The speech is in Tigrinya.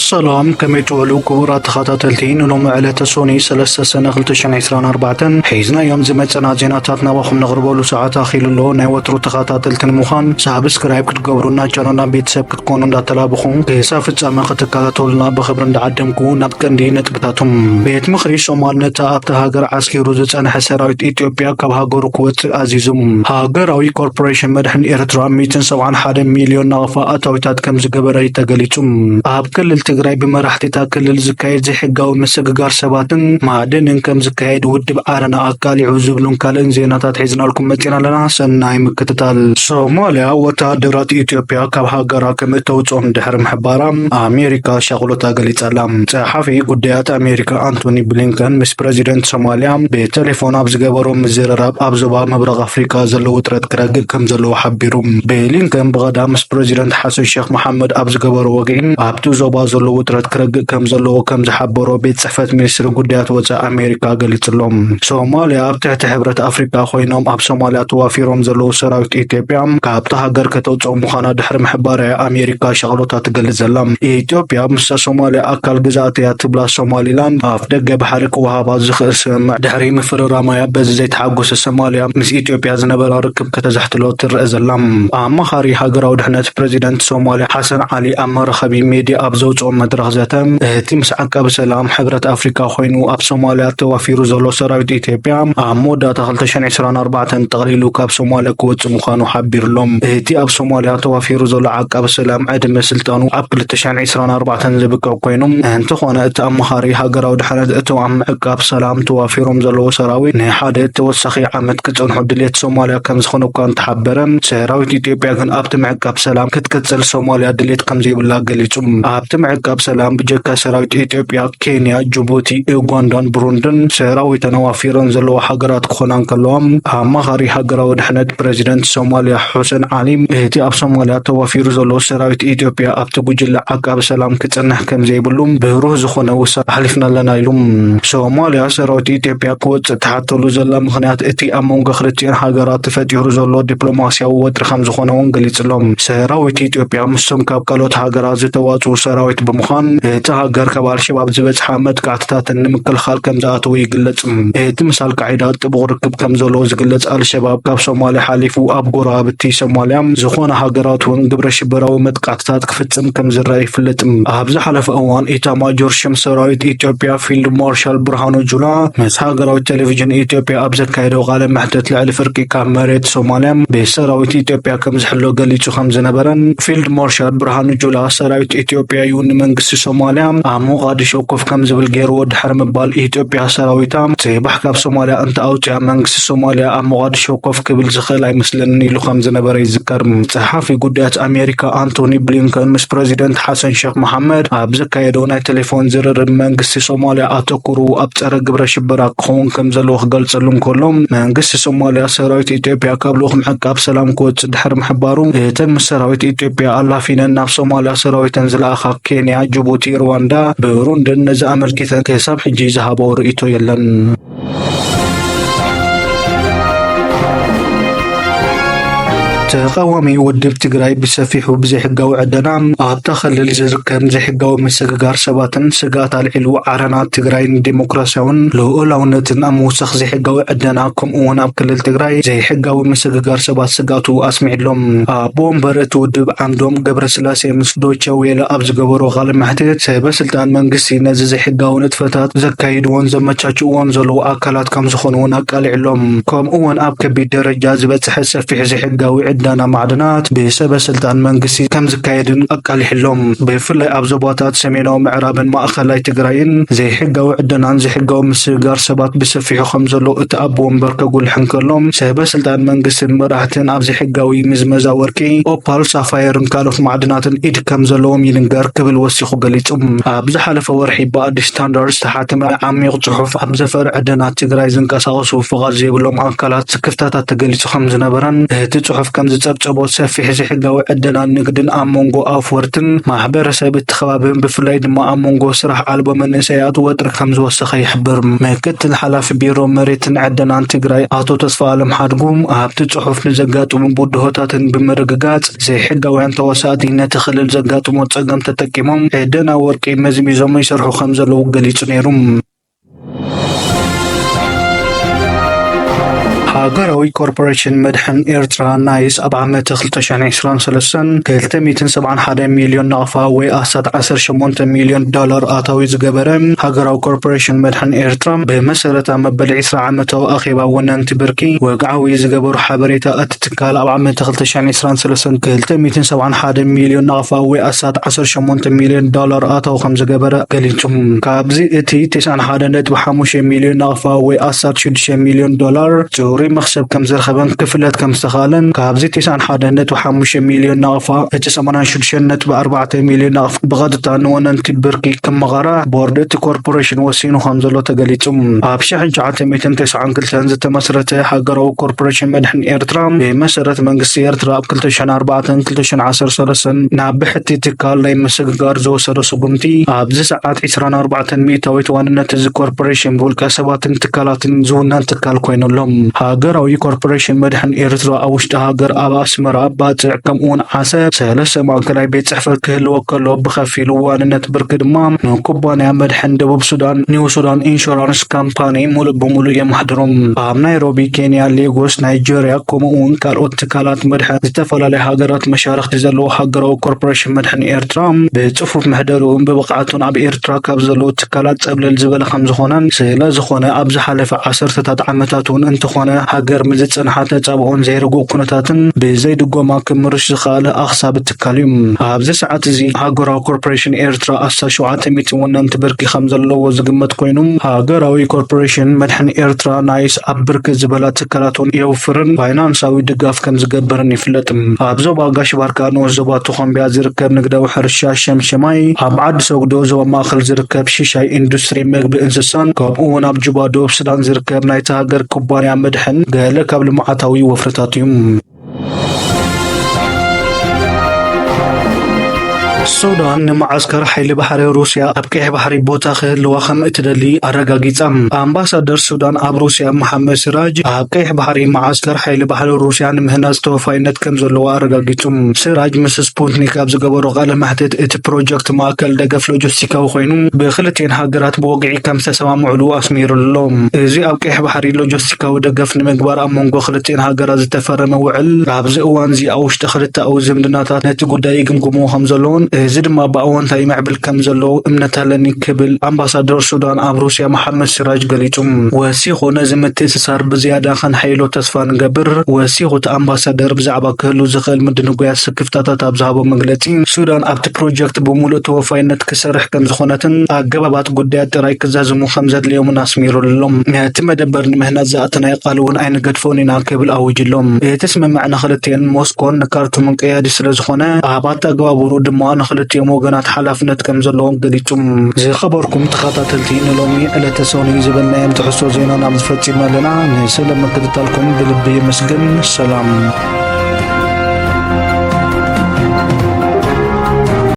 ሰላም፣ ከመይ ትውዕሉ ክቡራት ተኸታተልቲ? ንሎሚ ዕለተ ሶኒ ሰለስተ ሰነ ክልተ ሽሕን ዕስራን ኣርባዕተን ሒዝናዮም ዝመጸና ዜናታት ናባኹም ነቕርበሉ ሰዓት ኣኺሉ ኣሎ። ናይ ወትሩ ተኸታተልቲ ንምዃን ሳብስክራይብ ክትገብሩና ቻናልና ቤተሰብ ክትኮኑ እንዳተላበኹ፣ ክሳብ ፍጻመ ክትከታተሉና ብኽብሪ እንዳዓደምኩ፣ ናብ ቀንዲ ነጥብታቶም። ቤት ምኽሪ ሶማል ነታ ኣብታ ሃገር ዓስኪሩ ዝጸንሐ ሰራዊት ኢትዮጵያ ካብ ሃገሩ ክወጽእ ኣዚዙ። ሃገራዊ ኮርፖሬሽን መድሕን ኤርትራ ሚእትን ሰብዓን ሓደ ሚልዮን ናቕፋ ኣታዊታት ከም ዝገበረ እዩ ተገሊጹ። ኣብ ክልል ትግራይ ብመራሕቲ እታ ክልል ዝካየድ ዘይሕጋዊ ምስግጋር ሰባትን ማዕድንን ከም ዝካየድ ውድብ ዓረና ኣቃሊዑ ዝብሉን ካልእን ዜናታት ሒዝናልኩም መጺና ኣለና። ሰናይ ምክትታል። ሶማልያ ወተሃደራት ኢትዮጵያ ካብ ሃገራ ከም እተውጽኦም ድሕሪ ምሕባራ ኣሜሪካ ሻቕሎታ ገሊጻ ኣላ። ጸሓፊ ጉዳያት ኣሜሪካ ኣንቶኒ ብሊንከን ምስ ፕረዚደንት ሶማልያ ብቴሌፎን ኣብ ዝገበሮ ምዝርራብ ኣብ ዞባ ምብራቕ ኣፍሪካ ዘሎ ውጥረት ክረግእ ከም ዘለዎ ሓቢሩ። ብሊንከን ብቐዳም ምስ ፕረዚደንት ሓሰን ሼክ መሓመድ ኣብ ዝገበሮ ወግዒ ኣብቲ ዞባ ዘሎ ውጥረት ክረግእ ከም ዘለዎ ከም ዝሓበሮ ቤት ጽሕፈት ሚኒስትሪ ጉዳያት ወጻኢ ኣሜሪካ ገሊጹ ኣሎ። ሶማልያ ኣብ ትሕቲ ሕብረት ኣፍሪካ ኮይኖም ኣብ ሶማልያ ተዋፊሮም ዘለዉ ሰራዊት ኢትዮጵያ ካብታ ሃገር ከተውፅኦም ምዃና ድሕሪ ምሕባር እያ ኣሜሪካ ሻቕሎታ ትገልጽ ዘላ። ኢትዮጵያ ምስታ ሶማልያ ኣካል ግዝኣት እያ ትብላ ሶማሊላንድ ኣፍ ደገ ባሕሪ ክወሃባ ዝኽእል ስምምዕ ድሕሪ ምፍርራማ እያ በዚ ዘይተሓጎሰ ሶማልያ ምስ ኢትዮጵያ ዝነበራ ርክብ ከተዘሕትሎ ትረአ ዘላ። ኣማኻሪ ሃገራዊ ድሕነት ፕረዚደንት ሶማልያ ሓሰን ዓሊ ኣብ መራኸቢ ሜድያ ኣብ ዘውፅኦ መድረኽ ዘተ፣ እቲ ምስ ዓቃቢ ሰላም ሕብረት ኣፍሪካ ኮይኑ ኣብ ሶማልያ ተዋፊሩ ዘሎ ሰራዊት ኢትዮጵያ ኣብ መወዳእታ ክልተ ሽሕን ዕስራን ኣርባዕተን ጠቕሊሉ ካብ ሶማልያ ክወፅእ ምዃኑ ሓቢሩሎም። እቲ ኣብ ሶማልያ ተዋፊሩ ዘሎ ዓቃቢ ሰላም ዕድመ ስልጣኑ ኣብ ክልተ ሽሕን ዕስራን ኣርባዕተን ዝብቅዕ ኮይኑ፣ እንተኾነ እቲ ኣማኻሪ ሃገራዊ ድሕነት እቶም ኣብ ምዕቃብ ሰላም ተዋፊሮም ዘለዉ ሰራዊት ንሓደ ተወሳኺ ዓመት ክጸንሑ ድሌት ሶማልያ ከም ዝኾነ እኳ እንተሓበረ፣ ሰራዊት ኢትዮጵያ ግን ኣብቲ ምዕቃብ ሰላም ክትቅጽል ሶማልያ ድሌት ከም ዘይብላ ገሊጹ። ኣብቲ ምዕቃብ ሰላም ብጀካ ሰራዊት ኢትዮጵያ፣ ኬንያ፣ ጅቡቲ፣ ኡጋንዳን ብሩንድን ሰራዊተን ኣዋፊረን ዘለዋ ሃገራት ክኾና እንከለዋ፣ ኣማኻሪ ሃገራዊ ድሕነት ፕረዚደንት ሶማልያ ሑሰን ዓሊ፣ እቲ ኣብ ሶማልያ ተዋፊሩ ዘሎ ሰራዊት ኢትዮጵያ ኣብቲ ጉጅለ ዓቃቢ ሰላም ክጸንሕ ከም ዘይብሉ ብሩህ ዝኾነ ውሳነ ኣሕሊፍና ኣለና ኢሉ። ሶማልያ ሰራዊት ኢትዮጵያ ክወጽእ ትሓተሉ ዘላ ምኽንያት እቲ ኣብ መንጎ ክልቲኤን ሃገራት ተፈጢሩ ዘሎ ዲፕሎማስያዊ ወጥሪ ከም ዝኾነ እውን ገሊጹ ኣሎ። ሰራዊት ኢትዮጵያ ምስቶም ካብ ካልኦት ሃገራት ዝተዋጽኡ ሰራዊት ብምዃን፣ እታ ሃገር ካብ ኣልሸባብ ዝበጽሓ መጥቃዕትታትን ንምክልኻል ከም ዝኣተወ ይግለጽ። እቲ ምስ ኣልቃዒዳ ጥቡቕ ርክብ ከም ዘለዎ ዝግለጽ ኣልሸባብ፣ ካብ ሶማልያ ሓሊፉ ኣብ ጎረባብቲ ሶማልያ ዝኾነ ሃገራት እውን ግብረ ሽበራዊ መጥቃዕትታት ክፍጽም ከም ዝረአ ይፍለጥ። ኣብ ዝሓለፈ እዋን፣ ኢታማጆር ሹም ሰራዊት ኢትዮጵያ ፊልድ ማርሻል ብርሃኑ ጁላ ምስ ሃገራዊ ቴሌቪዥን ኢትዮጵያ ኣብ ዘካየዶ ቃለ መሕትት፣ ልዕሊ ፍርቂ ካብ መሬት ሶማልያ ብሰራዊት ኢትዮጵያ ከም ዝሕሎ ገሊጹ ከም ዝነበረን፣ ፊልድ ማርሻል ብርሃኑ ጁላ፣ ሰራዊት ኢትዮጵያ እዩ ንመንግስቲ ሶማልያ ኣብ ሞቓዲሾ ኮፍ ከም ዝብል ገይርዎ ድሕሪ ምባል፣ ኢትዮጵያ ሰራዊታ ጽባሕ ካብ ሶማልያ እንተኣውጽያ መንግስቲ ሶማልያ ኣብ ሞቓዲሾ ኮፍ ክብል ዝኽእል ኣይመስለንን ኢሉ ከም ዝነበረ ይዝከር። ጸሓፊ ጉዳያት ኣሜሪካ ኣንቶኒ ብሊንከን ምስ ፕረዚደንት ሓሰን ሼክ መሓመድ ኣብ ዘካየዶ ናይ ቴሌፎን ዝርርብ፣ መንግስቲ ሶማልያ ኣተኩሩ ኣብ ጸረ ግብረ ሽበራ ክኸውን ከም ዘለዎ ክገልጸሉ እንከሎ፣ መንግስቲ ሶማልያ ሰራዊት ኢትዮጵያ ካብ ልኡኽ ምዕቃብ ሰላም ክወጽእ ድሕሪ ምሕባሩ፣ እተን ምስ ሰራዊት ኢትዮጵያ ኣላፊነን ናብ ሶማልያ ሰራዊተን ዝለኣኻ ኬንያ፣ ጅቡቲ፣ ሩዋንዳ፣ ብሩንድን ነዚ ኣመልኪተን ክሳብ ሕጂ ዝሃበኦ ርእይቶ የለን። ተቓዋሚ ውድብ ትግራይ ብሰፊሑ ብዘይሕጋዊ ዕደና ኣብታ ክልል ዝርከብ ዘይሕጋዊ ምስግጋር ሰባትን ስግኣት ኣልዒሉ፣ ዓረና ትግራይ ንዲሞክራሲያውን ልኡላውነትን ኣብ ምውሳኽ ዘይሕጋዊ ዕደና፣ ከምኡ እውን ኣብ ክልል ትግራይ ዘይሕጋዊ ምስግጋር ሰባት ስግኣቱ ኣስሚዕሎም። ኣቦ ወንበር እቲ ውድብ ዓንዶም ገብረስላሴ ምስ ዶቸ ዌለ ኣብ ዝገበሮ ቃለ መሕትት፣ ሰበ ስልጣን መንግስቲ ነዚ ዘይሕጋዊ ንጥፈታት ዘካይድዎን ዘመቻችእዎን ዘለዉ ኣካላት ከም ዝኾኑ እውን ኣቃሊዕሎም። ከምኡ እውን ኣብ ከቢድ ደረጃ ዝበፅሐ ሰፊሕ ዘይሕጋዊ ዕደና ማዕድናት ብሰበ ስልጣን መንግስቲ ከም ዝካየድን ኣቃሊሕሎም። ብፍላይ ኣብ ዞባታት ሰሜናዊ ምዕራብን ማእኸላይ ትግራይን ዘይሕጋዊ ዕደናን ዘይሕጋዊ ምስግጋር ሰባት ብሰፊሑ ከም ዘሎ እቲ ኣቦ ወንበር ከጉልሕ እንከሎ፣ ሰበ ስልጣን መንግስትን መራሕትን ኣብ ዘይሕጋዊ ምዝመዛ ወርቂ፣ ኦፓል፣ ሳፋየርን ካልኦት ማዕድናትን ኢድ ከም ዘለዎም ይንገር ክብል ወሲኹ ገሊጹ። ኣብ ዝሓለፈ ወርሒ ብኣዲስ ስታንዳርድ ዝተሓተመ ዓሚቕ ጽሑፍ፣ ኣብ ዘፈር ዕደና ትግራይ ዝንቀሳቐሱ ፍቓድ ዘይብሎም ኣካላት ስክፍታታት ተገሊጹ ከም ዝነበረን፣ እቲ ጽሑፍ ከም ዝጸብጸቦ ሰፊሕ ዘይሕጋዊ ዕደናን ንግድን ኣብ መንጎ ኣፍወርትን ማሕበረሰብ እቲ ከባብን ብፍላይ ድማ ኣብ መንጎ ስራሕ ኣልቦ መንእሰያት ወጥሪ ከም ዝወሰኸ ይሕብር። ምክትል ሓላፊ ቢሮ መሬትን ዕደናን ትግራይ ኣቶ ተስፋ ኣለም ሓድጉ ኣብቲ ጽሑፍ ንዘጋጥሙ ብድሆታትን ብምርግጋጽ ዘይሕጋውያን ተዋሳእቲ ነቲ ክልል ዘጋጥሞ ጸገም ተጠቂሞም ዕደና ወርቂ መዝሚዞም ይሰርሑ ከም ዘለዉ ገሊጹ ነይሩ። ሃገራዊ ኮርፖሬሽን መድሕን ኤርትራ ናይስ ኣብ ዓመት ክልተ ሽሕን ዕስራን ሰለስተን ክልተ ሚእትን ሰብዓን ሓደን ሚልዮን ናቕፋ ወይ ኣስታት ዓሰርተ ሸሞንተ ሚልዮን ዶላር ኣታዊ ዝገበረ ሃገራዊ ኮርፖሬሽን መድሕን ኤርትራ ብመሰረታ መበል ዕስራ ዓመታዊ ኣኼባ ወነንቲ ብርኪ ወግዓዊ ዝገበሩ ሓበሬታ እቲ ትካል ኣብ ዓመት ክልተ ሽሕን ዕስራን ሰለስተን ክልተ ሚእትን ሰብዓን ሓደን ሚልዮን ናቕፋ ወይ ኣስታት ዓሰርተ ሸሞንተ ሚልዮን ዶላር ኣታዊ ከም ዝገበረ ገሊጹ። ካብዚ እቲ ተስዓን ሓደን ነጥቢ ሓሙሽተ ሚልዮን ናቕፋ ወይ ኣስታት ሽዱሽተ ሚልዮን ዶላር ጽሩይ መኽሰብ ከም ዝረኸበን ክፍለጥ ከም ዝተኻለን፣ ካብዚ ተስዓን ሓደን ነጥቢ ሓሙሽተ ሚልዮን ናቕፋ እቲ ሰማንያን ሽዱሽተን ነጥቢ ኣርባዕተ ሚልዮን ናቕፋ ብቐጥታ ንወነንቲ ብርኪ ክመቐራ ቦርድ እቲ ኮርፖሬሽን ወሲኑ ከም ዘሎ ተገሊጹ። ኣብ ሺሕ ትሽዓተ ሚእትን ተስዓን ክልተን ዝተመስረተ ሃገራዊ ኮርፖሬሽን መድሕን ኤርትራ ብመሰረት መንግስቲ ኤርትራ ኣብ ክልተ ሽሕን ኣርባዕተን ክልተ ሽሕን ዓሰርተ ሰለስተን ናብ ብሕቲ ትካል ናይ ምስግጋር ዝወሰዶ ስጉምቲ ኣብዚ ሰዓት ዕስራን ኣርባዕተን ሚእታዊት ዋንነት እዚ ኮርፖሬሽን ብውልቀ ሰባትን ትካላትን ዝውነን ትካል ኮይኑ ኣሎ። ሃገራዊ ኮርፖሬሽን መድሕን ኤርትራ ኣብ ውሽጢ ሃገር ኣብ ኣስመራ፣ ባጽዕ ከምኡውን ዓሰብ ሰለስተ ማእከላይ ቤት ጽሕፈት ክህልዎ ከሎ ብኸፊል ዋንነት ብርኪ ድማ ንኩባንያ መድሕን ደቡብ ሱዳን ኒው ሱዳን ኢንሹራንስ ካምፓኒ ሙሉእ ብሙሉእ የማሕድሮም። ኣብ ናይሮቢ፣ ኬንያ፣ ሌጎስ፣ ናይጄርያ ከምኡ እውን ካልኦት ትካላት መድሕን ዝተፈላለያ ሃገራት መሻርኽቲ ዘለዎ ሃገራዊ ኮርፖሬሽን መድሕን ኤርትራ ብጽፉፍ ምሕደርኡን ብብቕዓቱን ኣብ ኤርትራ ካብ ዘለዉ ትካላት ጸብለል ዝበለ ከም ዝኾነን ስለ ዝኾነ ኣብ ዝሓለፈ ዓሰርተታት ዓመታት እውን እንተኾነ ሃገር ምስ ዝጸንሓ ተጻብኦን ዘይርጉእ ኩነታትን ብዘይ ድጎማ ክምርሽ ዝኸኣለ ኣኽሳቢ ትካል እዩ። ኣብዚ ሰዓት እዚ ሃገራዊ ኮርፖሬሽን ኤርትራ ኣስታት ሸውዓተ ሚእቲ ወነንቲ ብርኪ ከም ዘለዎ ዝግመት ኮይኑ ሃገራዊ ኮርፖሬሽን መድሕን ኤርትራ ናይስ ኣብ ብርክት ዝበላ ትካላት እውን የውፍርን ፋይናንሳዊ ድጋፍ ከም ዝገብርን ይፍለጥ። ኣብ ዞባ ጋሽ ባርካ ንኡስ ዞባ ቶኾምቢያ ዝርከብ ንግዳዊ ሕርሻ ሸምሸማይ፣ ኣብ ዓዲ ሰጉዶ ዞባ ማእኸል ዝርከብ ሽሻይ ኢንዱስትሪ መግቢ እንስሳን ከምኡ እውን ኣብ ጁባ ደቡብ ሱዳን ዝርከብ ናይታ ሃገር ኩባንያ መድሕን ገለ ካብ ልምዓታዊ ወፍርታት እዩ። ሱዳን ንመዓስከር ሓይሊ ባሕሪ ሩስያ ኣብ ቀይሕ ባሕሪ ቦታ ክህልዋ ከም እትደሊ ኣረጋጊጻ። ኣምባሳደር ሱዳን ኣብ ሩስያ መሓመድ ስራጅ ኣብ ቀይሕ ባሕሪ መዓስከር ሓይሊ ባሕሪ ሩስያ ንምህናጽ ተወፋይነት ከም ዘለዎ ኣረጋጊጹ። ስራጅ ምስ ስፑትኒክ ኣብ ዝገበሮ ቃለ መሕትት እቲ ፕሮጀክት ማእከል ደገፍ ሎጂስቲካዊ ኮይኑ ብክልቲኤን ሃገራት ብወግዒ ከም ዝተሰማምዕሉ ኣስሚሩ ኣሎ። እዚ ኣብ ቀይሕ ባሕሪ ሎጂስቲካዊ ደገፍ ንምግባር ኣብ መንጎ ክልቲኤን ሃገራት ዝተፈረመ ውዕል ኣብዚ እዋን እዚ ኣብ ውሽጢ ክልተኣዊ ዝምድናታት ነቲ ጉዳይ ይግምግሞ ከም ዘለውን እዚ ድማ ብኣወንታ ይምዕብል ከም ዘለዉ እምነት ኣለኒ ክብል ኣምባሳደር ሱዳን ኣብ ሩስያ መሓመድ ሲራጅ ገሊጹ። ወሲኹ ነዚ ምትእስሳር ብዝያዳ ከነሐይሎ ተስፋ ንገብር። ወሲኹ እቲ ኣምባሳደር ብዛዕባ ክህሉ ዝኽእል ምድንጓያት ስክፍታታት ኣብ ዝሃቦ መግለጺ ሱዳን ኣብቲ ፕሮጀክት ብምሉእ ተወፋይነት ክሰርሕ ከም ዝኾነትን ኣገባባት ጉዳያት ጥራይ ክዛዝሙ ከም ዘድልዮምን ኣስሚሩሎም። ነቲ መደበር ንምህናጽ ዝኣተናዮ ቃል እውን ኣይንገድፎን ኢና ክብል ኣዊጁሎም። እቲ ስምምዕ ንክልቲኤን ሞስኮን ንካርቱምን ቀያዲ ስለ ዝኾነ ኣብ ኣተገባብርኡ ድማ ንክልቲኦም ወገናት ሓላፍነት ከም ዘለዎም ገሊጹ። ዝኸበርኩም ተኸታተልቲ ንሎሚ ዕለተ ሰኑይ ዝበልናዮም ትሕዝቶ ዜና ናብ ዝፈጺምና ኣለና። ንስለ ምክትታልኩም ብልቢ የመስግን። ሰላም።